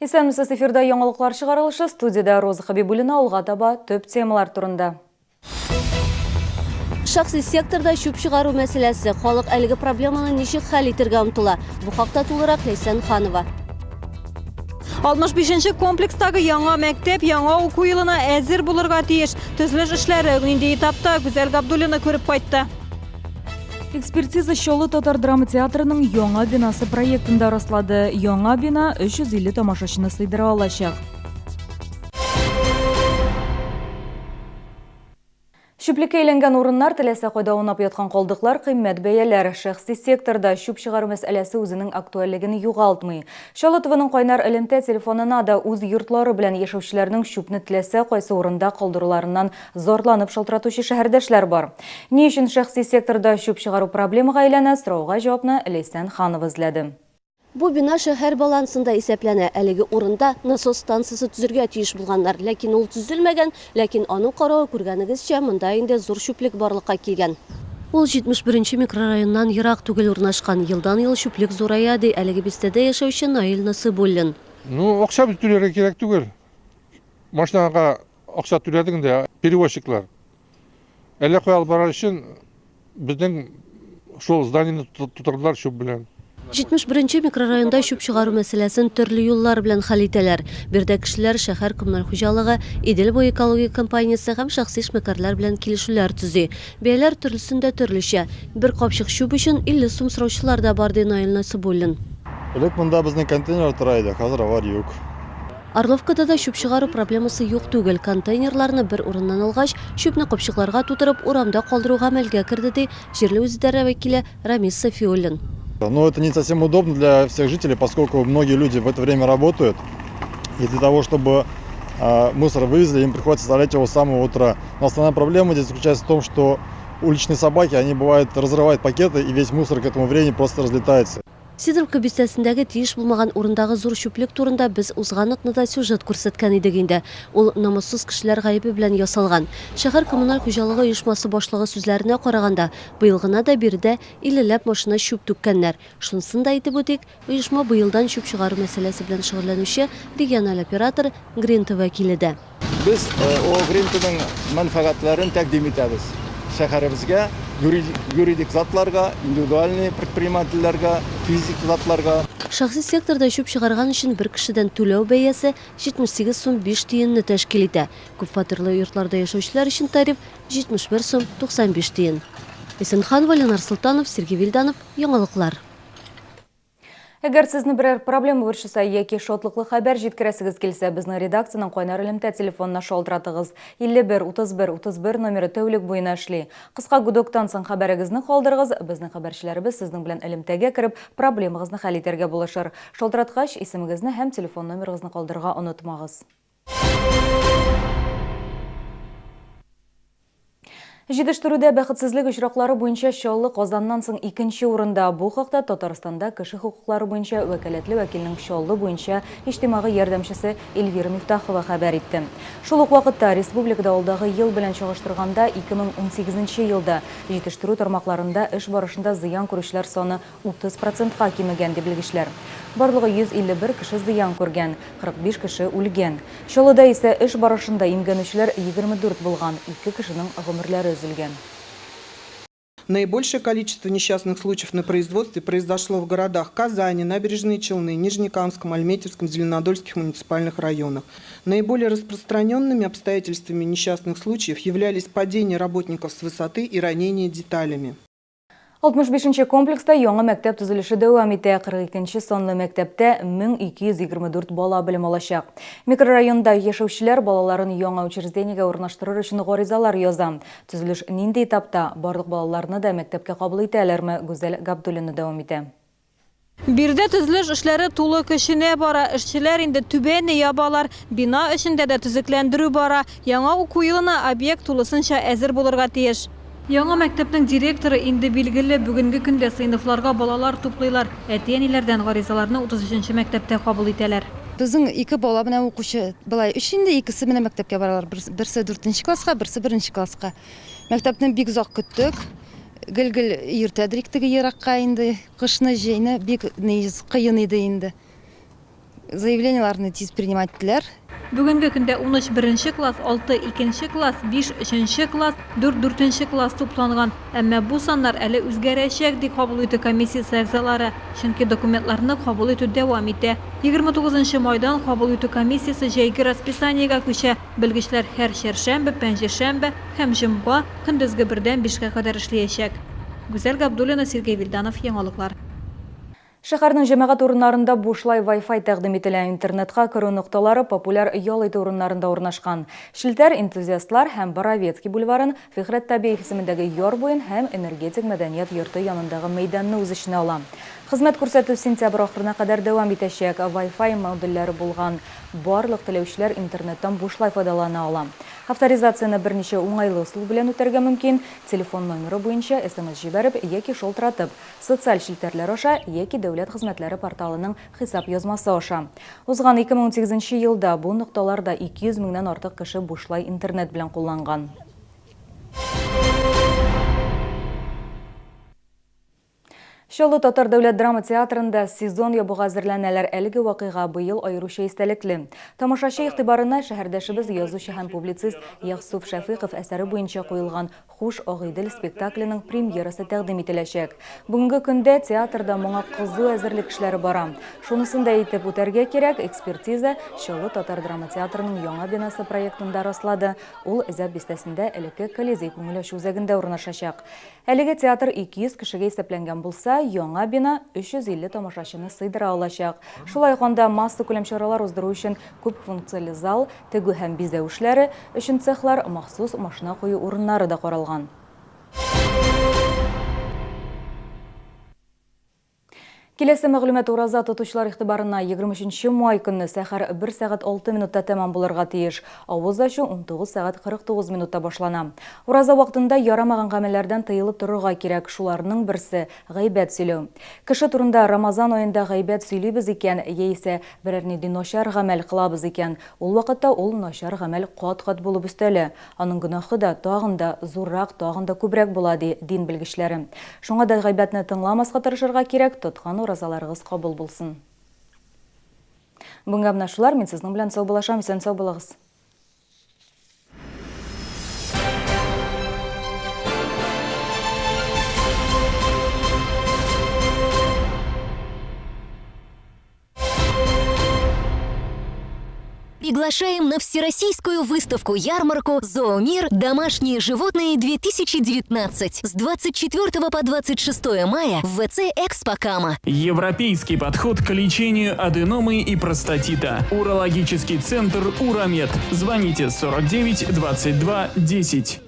Исәнмесез, эфирда яңалыклар чыгарылышы, студиядә Роза Хабибуллина, алга таба төп темалар турында. Шәхси секторда чүп чыгару мәсьәләсе. Халык әлеге проблеманы ничек хәл итергә омтыла? Бу хакта тулырак Ләйсән Ханова. 65 нче комплекстагы яңа мәктәп яңа уку елына әзер булырга тиеш. Төзелеш эшләре нинди этапта, Гүзәл Габдуллина күреп кайтты. Экспертиза Чаллы татар драма театрының яңа бинасы проектын да раслады. Яңа бина 350 тамашачыны сыйдыра алачак. Чүплеккә әйләнгән урыннар, теләсә кайда аунап яткан калдыклар, кыйммәт бәяләр. Шәхси секторда чүп чыгару мәсьәләсе үзенең актуальлеген югалтмый. Чаллы ТВның кайнар элемтә телефонына да үз йортлары белән яшәүчеләрнең чүпне теләсә кайсы урында калдыруларыннан зарланып шалтыратучы шәһәрдәшләр бар. Ни өчен шәхси секторда чүп чыгару проблемага әйләнә, сорауга җавапны Ләйсән Ханова эзләде. Бу бина шәһәр балансында исәпләнә. Әлеге урында насос станциясе төзергә тиеш булганнар, ләкин ул төзелмәгән, ләкин аның каравы, күргәнегезчә, монда инде зур чүплек барлыкка килгән. Ул 71 нче микрорайоннан ерак түгел урнашкан. Елдан-ел чүплек зурая, ди әлеге бистәдә яшәүче Наил Насыйбуллин. Ну, акча бит түләргә кирәк түгел. Машинага акча түләдең дә, перевозчиклар. Әллә кая алып барар өчен безнең шул зданиене тутырдылар чүп белән. 71 нче микрорайонда чүп чыгару мәсьәләсен төрле юллар белән хәл итәләр. Биредә кешеләр шәһәр коммуналь хуҗалыгы, Идел буе экология компаниясе һәм шәхси эшмәкәрләр белән килешүләр төзи. Бәяләр төрлесен дә төрлечә. Бер капчык чүп өчен 50 сум сораучылар да бар, ди Наил Насыйбуллин. Элек монда безнең контейнерлар тора иде, хәзер алар юк. Орловкада да чүп чыгару проблемасы юк түгел. Контейнерларны бер урыннан алгач, чүпне капчыкларга тутырып, урамда калдыру гамәлгә керде, ди җирле үзидарә вәкиле Рамис Сафиуллин. Но это не совсем удобно для всех жителей, поскольку многие люди в это время работают. И для того, чтобы мусор вывезли, им приходится оставлять его с самого утра. Но основная проблема здесь заключается в том, что уличные собаки, они бывает разрывают пакеты, и весь мусор к этому времени просто разлетается. Сидоровка бистәсендәге тиеш булмаган урындагы зур чүплек турында без узган атнада сюжет күрсәткән идек инде. Ул намуссыз кешеләр гаебе белән ясалган. Шәһәр коммуналь хуҗалыгы оешмасы башлыгы сүзләренә караганда, быел гына да биредә иллеләп машина чүп түккәннәр. Шунысын да әйтеп үтик, оешма быелдан чүп чыгару мәсьәләсе белән шөгыльләнүче региональ оператор Гринта вәкиле дә. Без О Гринтоның мәнфәгатьләрен тәкъдим итәбез шәһәребезгә, юридик затларга, индивидуальный предпринимательләргә, физик затларга. Шәхси секторда чүп чыгарган өчен бер кешедән түләү бәясе 78 сум 5 тиенне тәшкил итә. Күпфатирлы йортларда яшәүчеләр өчен тариф, 71 сум 95 тиен. Исенханова, Ленар Солтанов, Сергей Вильданов, Яңалыклар. Әгәр сезне берәр проблема борчыса яки шатлыклы хәбәр җиткерәсегез килсә, безнең редакциянең кайнар элемтә телефонына шалтыратыгыз. 51 31 31 номеры тәүлек буена эшли. Кыска гудоктан соң хәбәрегезне калдырыгыз, безнең хәбәрчеләребез сезнең белән элемтәгә кереп, проблемагызны хәл итәргә булышыр. Шалтыраткач, исемегезне һәм телефон номерыгызны калдырырга онытмагыз. Җитештерүдә бәхетсезлек очраклары буенча Чаллы Казаннан соң икенче урында. Бу хакта Татарстанда кеше хокуклары буенча вәкаләтле вәкилнең Чаллы буенча иҗтимагый ярдәмчесе Эльвира Мифтахова хәбәр итте. Шул ук вакытта республикада алдагы ел белән чагыштырганда 2018 нче елда җитештерү тармакларында эш барышында зыян күрүчеләр саны 30 процентка кимегән, ди белгечләр. Барлыгы 151 кеше зыян күргән, 45 кеше үлгән. Чаллыда исә эш барышында имгәнүчеләр 24 булган, ике кешенең гомерләре өзелгән. Наибольшее количество несчастных случаев на производстве произошло в городах Казани, Набережные Челны, Нижнекамском, Альметьевском, Зеленодольских муниципальных районах. Наиболее распространенными обстоятельствами несчастных случаев являлись падение работников с высоты и ранение деталями. 65 нче комплекста яңа мәктәп төзелеше дәвам итә. 42 нче санлы мәктәптә 1224 бала белем алачак. Микрорайонда яшәүчеләр балаларын яңа учреждениегә урнаштырыр өчен гаризалар яза. Төзелеш нинди этапта, барлык балаларны да мәктәпкә кабул итәләрме, Гүзәл Габдуллина дәвам итә. Биредә төзелеш эшләре тулы көченә бара. Эшчеләр инде түбәне ябалар. Бина эчендә дә төзекләндерү бара. Яңа уку елына объект тулысынча әзер булырга тиеш. Яңа мәктәпнең директоры инде билгеле. Бүгенге көндә сыйныфларга балалар туплыйлар. Әти-әниләрдән гаризаларны 33 нче мәктәптә кабул итәләр. Безнең ике бала менә укучы, болай өч инде, икесе менә мәктәпкә баралар. Берсе дүртенче класска, берсе беренче класска. Мәктәпне бик озак көттек. Гел-гел йөртәдер идек теге еракка инде. Кышны, җәйне бик кыен иде инде. Заявлениеләрне тиз принимать иттеләр. Бүгенге көндә 13 беренче класс, алты икенче класс, биш өченче класс, дүрт дүртенче класс тупланган. Әмма бу саннар әле үзгәрәчәк, ди кабул итү комиссиясе әгъзалары. Чөнки документларны кабул итү дәвам итә. 29 нчы майдан кабул итү комиссиясе җәйге расписаниегә күчә. Белгечләр һәр чәршәмбе, пәнҗешәмбе һәм җомга көндезге бердән бишкә кадәр эшлиячәк. Гүзәл Габдуллина, Сергей Вильданов, Яңалыклар. Шәһәрнең җәмәгать урыннарында бушлай Wi-Fi тәкъдим ителә. Интернетка керү нокталары популяр ял итү урыннарында урнашкан. Челтәр Энтузиастлар һәм Боровецкий бульварын, Фихрәт Табеев исемендәге яр буен һәм Энергетик мәдәният йорты янындагы мәйданны үз эченә ала. Хезмәт күрсәтү сентябрь ахырына кадәр дәвам итәчәк. Wi-Fi модульләре булган барлык теләүчеләр интернеттан бушлай файдалана ала. Авторизацияне берничә уңайлы ысул белән үтәргә мөмкин, телефон номеры буенча смс җибәреп яки шалтыратып, социаль челтәрләр аша яки дәүләт хезмәтләре порталының хисап язмасы аша. Узган 2018 нче елда бу нокталарда 200 меңнән артык кеше бушлай интернет белән кулланган. Чаллы татар дәүләт драма театрында сезон ябуга әзерләнәләр. Әлеге вакыйга быел аеруча истәлекле. Тамашачы игътибарына шәһәрдәшебез язучы һәм публицист Ягъсуф Шәфыйков әсәре буенча куелган Хуш, Агыйдел спектакленең премьерасы тәкъдим ителәчәк. Бүгенге көндә театрда моңа кызу әзерлек эшләре бара. Шунысын да әйтеп үтәргә кирәк, экспертиза Чаллы татар драма театрының яңа бинасы проектын да раслады, ул Зәб бистәсендә элекке Колизей күңел ачу үзәгендә урнашачак. Әлеге театр 200 кешегә исәпләнгән булса, яңа бина 350 тамашачыны сыйдыра алачак. Шулай ук анда массакүләм чаралар уздыру өчен күпфункцияле зал, Тегү һәм бизәү эшләре өчен цехлар, махсус машина кую урыннары да каралган. Киләсе мәгълүмат ураза тотучылар игътибарына 23 май көнне сәхәр 1 сәгать 6 минутта тәмам булырга тиеш. Авыз ачу 19 сәгать 49 минутта башлана. Ураза вакытында ярамаган гамәлләрдән тыелып торырга кирәк. Шуларның берсе, гайбәт сөйләү. Кеше турында Рамазан аенда гайбәт сөйлибез икән, яисә берәр нинди начар гамәл кылабыз икән, Ул вакытта ул начар гамәл кат-кат булып өстәлә, аның гөнаһы да тагын да зуррак, тагын да күбрәк була, ди дин белгечләре. Шуңа да гайбәтне тыңламаска тырышырга кирәк, тоткан уразаларыгыз кабул булсын. Бүгенгә менә шулар, мин сезнең белән саубуллашам, исән-сау булыгыз. Приглашаем на всероссийскую выставку-ярмарку «Зоомир. Домашние животные-2019» с 24 по 26 мая в ВЦ «Экспокама». Европейский подход к лечению аденомы и простатита. Урологический центр «Урамед». Звоните 49 22 10.